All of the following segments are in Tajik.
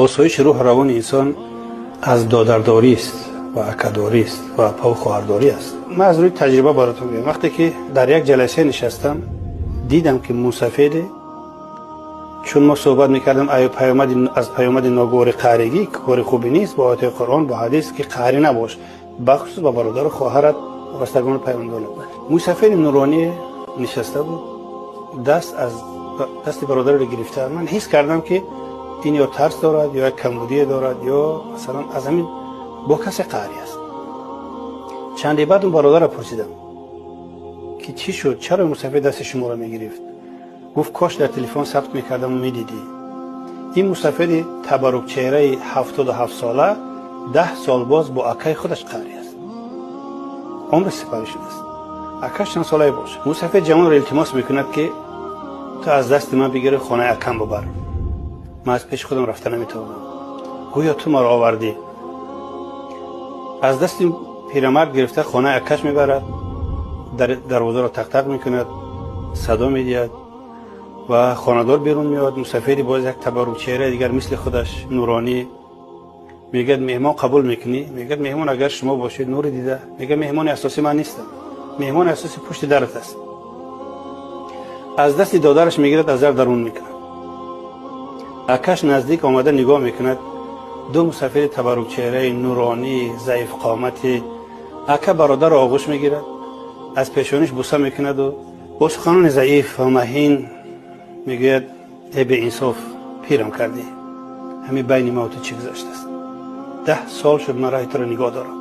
Осоиши рӯҳу равони инсон аз додардорист ва акадорист ва апаву хоҳардорӣ аст. Ман аз рӯи таҷриба баротон мегӯям. Вақте ки дар як ҷаласа нишастам, дидам, ки мусафеде, чун мо суҳбат мекардем аз паёмади ногувори қаҳригӣ, ки кори хубе нест, бо оятҳои Қуръон, бо ҳадис, ки қаҳрӣ набош, бахусус ба бародару хоҳарат, вастагону пайвандонат. Мусафеди нуронӣ нишаста буд, даст аз дасти бародарро гирифта. Ман ҳис кардам, ки ин ё тарс дорад, ё як камбудие дорад, ё масалан аз ҳамин бо касе қаҳрӣ аст. Чанде баъд он бародарро пурсидам, ки чӣ шуд, чаро мусафед дасти шуморо мегирифт? Гуфт: «Кош дар телефон сабт мекардаму медидӣ. Ин мусафеди табаррукчеҳраи 77сола 10 сол боз бо акаи худаш қаҳрӣ аст, умри сипарӣ шудааст. Акаш чанд солае бошад. Мусафед ҷавонро илтимос мекунад, ки ту аз дасти ман бигири, хонаи акам бубар, ман аз пеши худам рафта наметавонам, гӯё ту маро овардӣ». Аз дасти пирамард гирифта, хонаи акаш мебарад, дарвозаро тақтақ мекунад, садо медиҳад ва хонадор берун меояд. Мусафеди боз як табаррукчеҳраи дигар, мисли худаш нуронӣ, мегӯяд: «Меҳмон қабул мекунӣ?» Мегӯяд: «Меҳмон агар шумо бошед, нури дида». Мегӯяд: «Меҳмони асосӣ ман нестам, меҳмони асосӣ пушти дарат аст». Аз дасти додараш мегирад, аз дар дарун мекунад. Акаш наздик омада нигоҳ мекунад: ду мусафири табаррукчеҳраи нуронӣ, заифқомати. Ака бародарро оғӯш мегирад, аз пешониш буса мекунаду бо суханони заиф ва маҳин мегӯяд: «Э беинсоф, пирам кардӣ, ҳамин байни ма ту чӣ гузаштааст? 10 сол шуд ман роҳи туро нигоҳ дорам».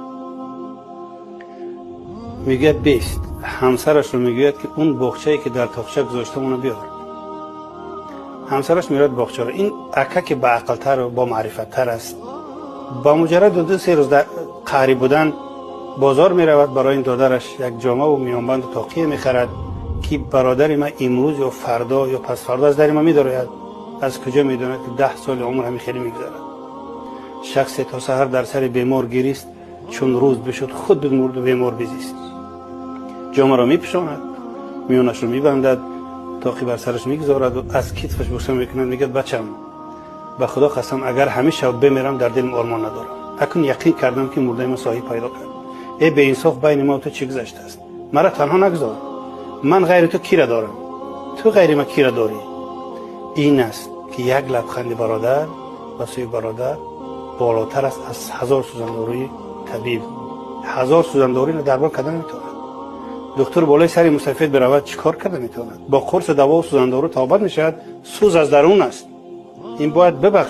Мегӯяд: «Бест». Ҳамсарашро мегӯяд, ки он боғчае, ки дар тоқча гузоштам, оно биёр. Ҳамсараш меравад боғчаро. Ин ака, ки баақлтару бомаърифаттар аст, ба муҷарраду 2-3 рӯз қаҳрӣ будан бозор меравад, барои ин додараш як ҷомаву миёнбанду тоқия мехарад, ки бародари ман имрӯз ё фардо ё пасфардо аз дари ман медарояд. Аз куҷо медонад, ки 10 соли умр ҳамин хеле мегузарад? Шахсе то саҳар дар сари бемор гирист, чун рӯз бишуд, худ бимурду бемор безист. Ҷомаро мепӯшонад, миёнашро мебандад, тоқи бар сараш мегузораду аз китфаш буса мекунад. Мегӯяд: «Бачам, ба Худо қасам, агар ҳамин шаб бемирам, дар дилам ормон надорам. Акун яқин кардам, ки мурдаи ман соҳиб пайдо кард. Э беинсоф, байни ма ту чӣ гузаштааст? Маро танҳо нагузор. Ман ғайри ту кира дорам? Ту ғайри ман кира дорӣ?» Ин аст, ки як лабханди бародар ба сӯи бародар болотар аст аз ҳазор сӯзандорӯи табиб. Ҳазор сӯзандорӣ дармон карда наметавонад. Духтур болои сари мусафед биравад, чӣ кор карда метавонад? Бо қурсу давову сӯзандору табобат мешавад? Сӯз аз дарун аст, ин бояд бибахш.